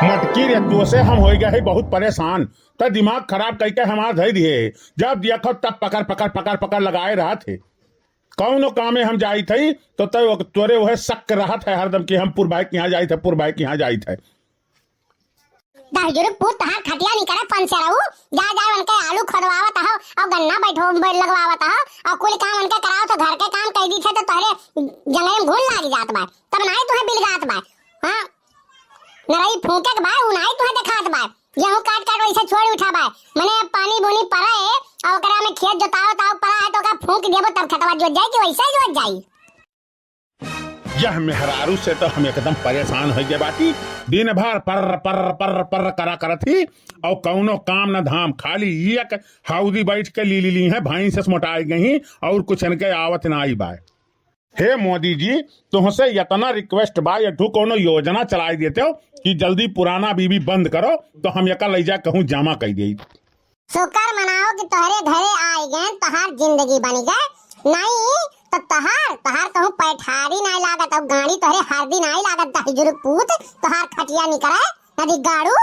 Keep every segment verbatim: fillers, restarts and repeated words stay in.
मटकी रे, तोसे हम होइ गए है बहुत परेशान। त दिमाग खराब कइके हमार धइ दिहे। जब देखो तब पकड़, पकड़, पकड़, पकड़ लगाए रहत है। कउनो कामे हम जाइत हई, तो तय ओक-, तोरे ओहे शक रहत है हरदम कि हम पुरबाई के यहाँ जाइत है, पुरबाई के यहाँ जाइत है। दहिजुरुक पूत तहार खटिया निकरे पंचरऊ, जा, जा उनके आलू खोदवावत हो, अउ गन्ना बैठो, बै-, लगवावत हो, अउ कुल काम उनके कराओ तो घर के काम कइ दीथे तो तोहरे जंगल में घुन लाग जात बा, तब नाहीं तुहे बिलगात बा। हाँ, नरई फूंके के बा, उ नाहीं तुहे देखात बा। गेहूं काट काट वैसे छोड़ उठा बा, मने अब पानी बुनी पड़े अउ ओकरा में खेत जोताओ ताओ पड़ा है तो ओकरा फूंक देबो तब खेतवा जोत जाई कि वैसे ही जोत जाई। यह मेहरारू से तो हम एकदम परेशान होइ गए बाटी। दिन भर पर्र पर्र पर्र पर्र करा करत ही अउ कउनो काम न धाम, खाली एक हौदी बैठ के ली ली ली है, भैंस से मोटाई गई अउर कुछ इनके आवत नाई बाय। हे मोदी जी, तुहसे इतना request बा, एक ठो कउनो योजना चलाइ देते हो कि जल्दी पुराना बीबी बंद करो, तो हम एका लइ जा कहूँ जमा कइ देई। शुक्र मनाओ कि तोहरे घरे आइ गए, तोहार जिंदगी बनि गए। नहीं तो तोहार, तोहार कहूँ पैठारी नाहीं लागत, अउ गाड़ी तोहरे हरदी नाहीं लागत, दहिजुरुक पूत, तोहार खटिया निकरे, नदी गाड़ू।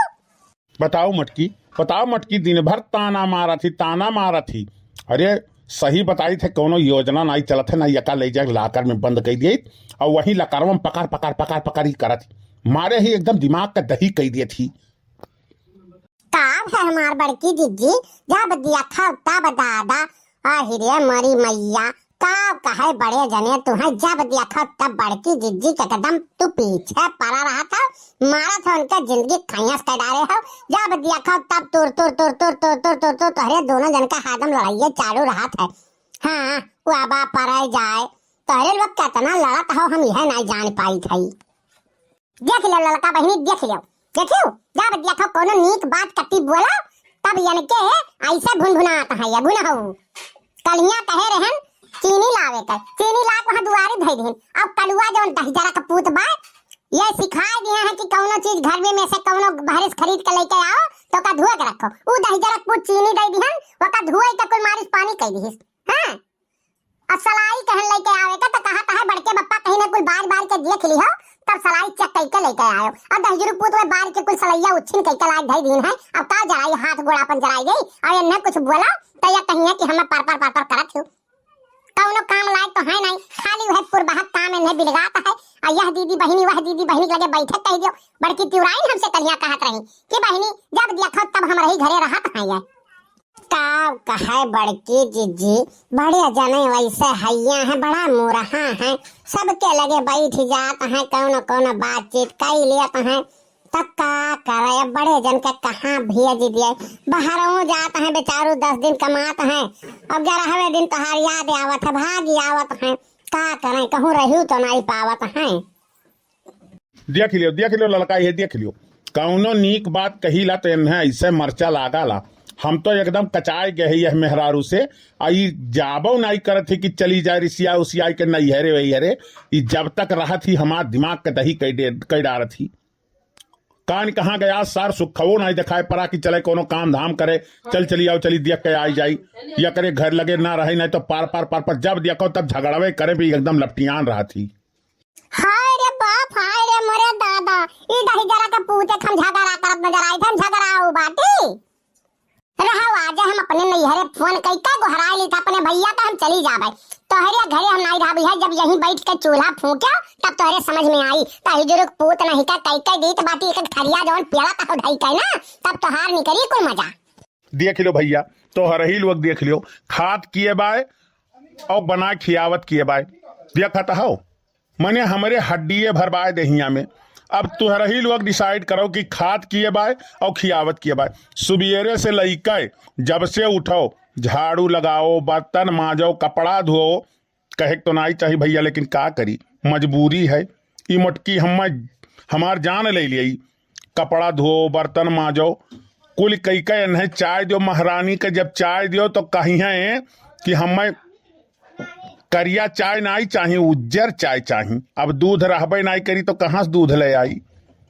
बताओ मटकी, बताओ मटकी, दिन भर ताना मारत ही, ताना मारत ही। अरे सही बताइत है, कउनो योजना नाहीं चलत है, ना एका लइ जा locker में बंद कइ दिए, अउ वही locker में पकड़, पकड़, पकड़, पकड़ ही करत ही। मारे ही एकदम दिमाग का दही कइ दिए थी। का है हमार बड़की जिज्जी, जब देखो तब दादा, आहि रे मोरी मइया, का कहे बड़े जने तुहैं, जब देखो तब बड़की जिज्जी के एकदम तू पीछे पड़ा रहत हो, मारत हो उनके जिंदगी खैस कर डारे हो, जब देखो तब तुर तुर तुर तुर तुर तुर तुर तुर तोहरे दोनों जन का हरदम लड़ाइये चालू रहत है। हाँ, वो आबा परे जाए, तोहरे लोग केतना लड़त हो हम यह नाहीं जान पाइत हई। देख लो ललका बहिनी, देख लो, देखियो, जब देखो कउनो नीक बात कति बोला, तब यनके ऐसे भुनभुनात है, ये गुनहऊ। कलिया कहे रहन चीनी लावे कर, चीनी लाके वहाँ दुआरे धइ दिहन। अब कलुआ जउन दहिजरा का पूत बा, ये सिखाए दिया है कि कउनो चीज घर में, में से कउनो बहरे से खरीद के लइके आओ, तो ओका धोए के रखो। उ दहिजरा का पूत चीनी दइ दिहन, ओका धोए के कुल मारिस पानी कइ दिहिस। हाँ, अब सलाई कहन लइके आवे के, त कहत है बड़के बप्पा कहीं ने कुल बार बार के देख लिहो, तब सलाई check कइके लइके आयो। अब दहिजरू पूत में बार के कुल सलैया उच्छिन कइके लाग धई दीन है। अब का जराई, हाथ गोड़ आपन जराई गई। अब इन्हें कुछ बोला त ये कहिए कि हमें पर पर पर पर करत हो। कउनो काम लायक तो है नहीं, खाली वह पुरबहक काम इन्हें बिलगात है। और यह दीदी बहिनी, वह दीदी बहिनी के लगे बैठे कह दियो। बड़की तिउराइन हमसे कलिया कहत रही कि बहिनी जब देखो तब हमरे ही घरे रहत है ये। का कहे बड़की जिज्जी, बड़े जने वैसे हैया हैं, बड़ा मुरहा हैं, सबके लगे बैठ जात हैं, कउनो कउनो बातचीत कई लेत हैं। त का करे, अब बड़े जन के कहाँ भेज दिए, बहरहूँ जात हैं बेचारू, दस दिन कमात हैं, अब ग्यारहवें दिन तोहार याद आवत है, भागी आवत हैं, का करें, कहूँ रहियो तो नहीं पावत हैं। देख लियो, देख लियो ललका, ये देख लियो, कउनो नीक बात कहीला तो इन्हें ऐसे मरचा लागाला। हम तो एकदम कचाए गए ही यह मेहरारू से। आ ई जाबो नाई करत ही कि चली जाए रिसिया उसियाई के नैहरे वैहरे। ई जब तक रहत ही हमार दिमाग के दही कई डे-, कई डारत ही। कान कहाँ गया सार, सुखवो नाई दिखाए पड़ा कि चले कउनो काम धाम करे, चल चली आओ, चली देख के आई जाई, या करे घर लगे ना रहे, नहीं तो पार पार पार पार जब देखो तब झगड़वे करे भी एकदम लपटियान रहत ही। हाय रे बाप, हाय रे मोरे दादा, ई दहिजरा के पूते हम झगड़ा करत नजर आई, हम झगड़ाऊ बाटी। रहो, आज हम अपने नैहरे फोन कई के गोहराई ली था अपने भैया का, हम चली जाबे। तोहरे घरे हम नाई रहबी है, जब यहीं बैठ के चूल्हा फूंक्यो, तब तोहरे समझ में आई। दहिजरू के पूत नहीं का कई के दीत बाटी, एक थरिया जौन पेड़ा का उठाई के ना, तब तोहार निकली कुल मजा। देख लो भैया, तोहरही लोग देख लियो, खात किए बाय और बना खियावत किए बाय। देखत हो, मने हमरे हड्डिये भरबाय देहिया में। अब तुहरही लोग decide करो कि खात किए बाय और खियावत किए बाय। सुबेरे से लइके जब से उठो, झाड़ू लगाओ, बर्तन मांजो, कपड़ा धोओ, कहे के तो नाई चाही भैया, लेकिन का करी, मजबूरी है। ई मोटकी हम, हमार जान ले लिया। कपड़ा धो, बर्तन मांजो, कुल कई के इन्हें चाय दियो महारानी के। जब चाय दियो तो कही है कि हमें करिया चाय नाई चाही, उज्जर चाय चाही। अब दूध रहबे नाई करी तो कहाँ से दूध ले आई?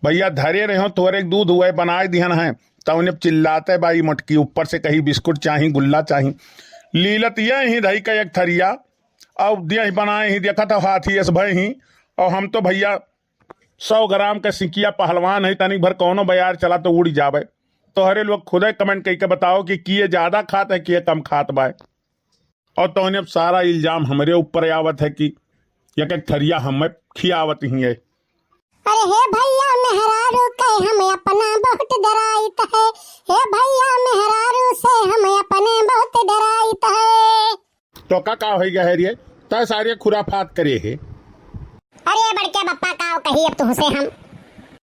भैया धरे रहो, थोरे दूध हुए बनाए दिहन है, तो उन्हें चिल्लाते बाई मोटकी, ऊपर से कही बिस्कुट चाही, गुल्ला चाही। लीलत ये ही धई के एक थरिया, और दिया ही बनाए ही, देखा था हाथी अस भय ही। और हम तो भैया सौ ग्राम के सिकिया पहलवान है, तनिक भर कौनो बयार चला तो उड़ जाबे। तोहरे लोग खुदे comment कइके बताओ कि किए ज्यादा खात है, किए कम खात बाय। और तोहने अब सारा इल्जाम हमरे ऊपर आवत है कि एक एक थरिया हमें खियावत ही है। अरे हे भैया मेहरारू के हम अपना बहुत डराइत है, हे भैया मेहरारू से हम अपने बहुत डराइत है। तो का, का होइ गया है रे? तय सारे खुराफात करे है। अरे बड़के बप्पा का कही अब तुहसे हम।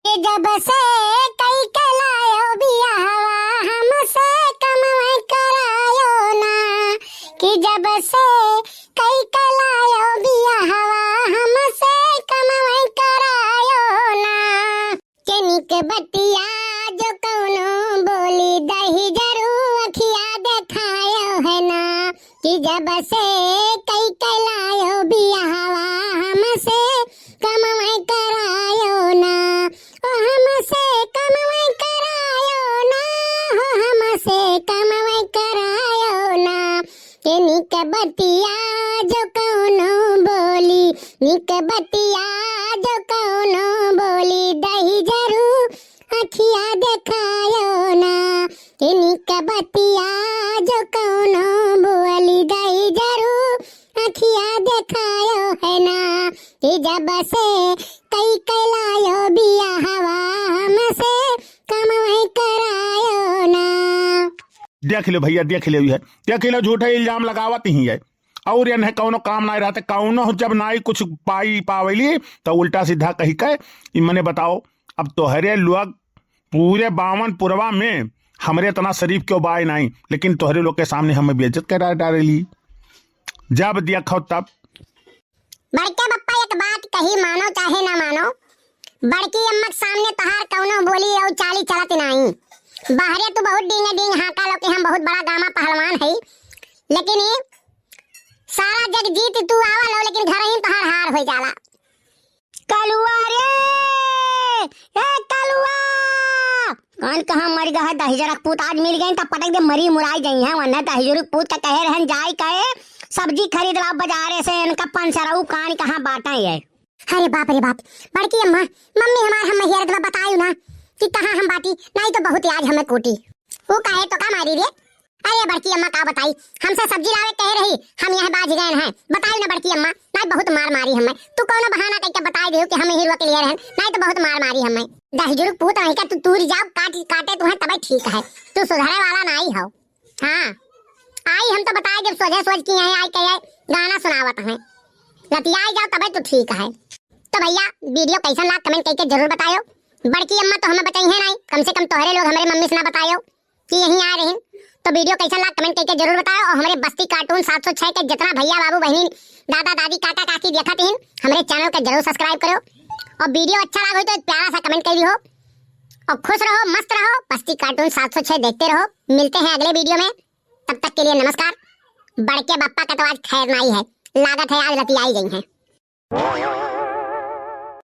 कि जब से कई के लायो बियाहवा हमसे कमवे करायो ना, कि जब से कई के लायो बियाहवा हमसे कमवे करायो ना। के निक बतिया जो कौनो बोली दही जरू अखिया देखायो है ना, कि जब से कई के लायो बियाहवा हमसे कमवे करायो ना, ओ हमसे कमवे करायो ना, हो हमसे कमवे करायो ना। के निक बतिया जो कौनो बोली, निक बतिया जो कौनो बोली दही जरू अखिया देखायो ना। के निक बतिया जो कौनो बोली दही जरू अखिया देखायो है ना, कि जब से कई के लायो बियाहवा हमसे कमवे करायो ना। देख लो भैया, देख लो, ये देख लो, झूठा इल्जाम लगावत ही है। और इन्हें कौनो काम नाई रहते, कौनो जब नाई कुछ पाई पावेली तो उल्टा सीधा कही के, ई मने बताओ, अब तोहरे लोग पूरे बावन पुरवा में हमरे इतना शरीफ क्यों बाय नाई, लेकिन तोहरे लोग के सामने हमें बेइज्जत करा डारेली। जब देखो तब। बड़के बप्पा एक बात कही, मानो चाहे ना मानो, बड़की अम्मा के सामने तहार कौनो बोली और चाली चलत नाई। बाहरे तू बहुत डींगे डींग हाँका लो कि हम बहुत बड़ा गामा पहलवान है, लेकिन ये सारा जग जीत तू आवा लो, लेकिन घर ही तहार हार हो जाला। कलुआ रे, ए कलुआ! कौन कहाँ मर गया है दहिजरक पूत? आज मिल गए तब पटक दे मरी मुराई गई है, वरना दहिजरक पूत का कहे रहन जाई कहे सब्जी खरीद लाओ बाजारे से, इनका पंसरऊ कान कहाँ बाटा है। अरे बाप रे बाप, बड़की अम्मा, मम्मी हमार हम हेरत बा, बतायू ना कि कहाँ हम बाटी, नाई तो बहुत आज हमें कूटी। वो काहे तो का मारी रे? अरे बड़की अम्मा का बताई, हमसे सब्जी लावे कहे रही, हम यहाँ बाझ गए हैं। बताई ना बड़की अम्मा, नाई बहुत मार मारी हमें। तू कौनो बहाना कइके बताई दियो कि हम हिरुआ के लिए रहन, नाई तो बहुत मार मारी हमें। दहिजुरुक पूत रही का तू तूरी जाओ, काट काटे तुम्हें तबे ठीक है, तू सुधरे वाला नाई हो। हाँ आई हम तो बताए जब सोझे सोझ की हैं, आई कहे गाना सुनावत हैं, लतियाई जाओ तबे तो ठीक है। तो भैया वीडियो कैसन लाग comment कइके जरूर बतायो। बड़की अम्मा तो हमें बचाई है नाई, कम से कम तोहरे लोग हमरे मम्मी से ना बतायो कि यहीं आ रही। तो वीडियो कैसन लाग comment कइके जरूर बतायो और हमरे बस्ती cartoon सात सौ छह के जितना भैया बाबू बहनी दादा दादी काका काकी देखत हैं हमरे channel के जरूर subscribe करो और वीडियो अच्छा लाग हो तो एक प्यारा सा comment कर दियो। और खुश रहो, मस्त रहो, बस्ती cartoon सात सौ छह देखते रहो। मिलते हैं अगले वीडियो में, तब तक के लिए नमस्कार। बड़के बप्पा का तो आज खैर नाई है, लागत है आज लतियाई गई हैं।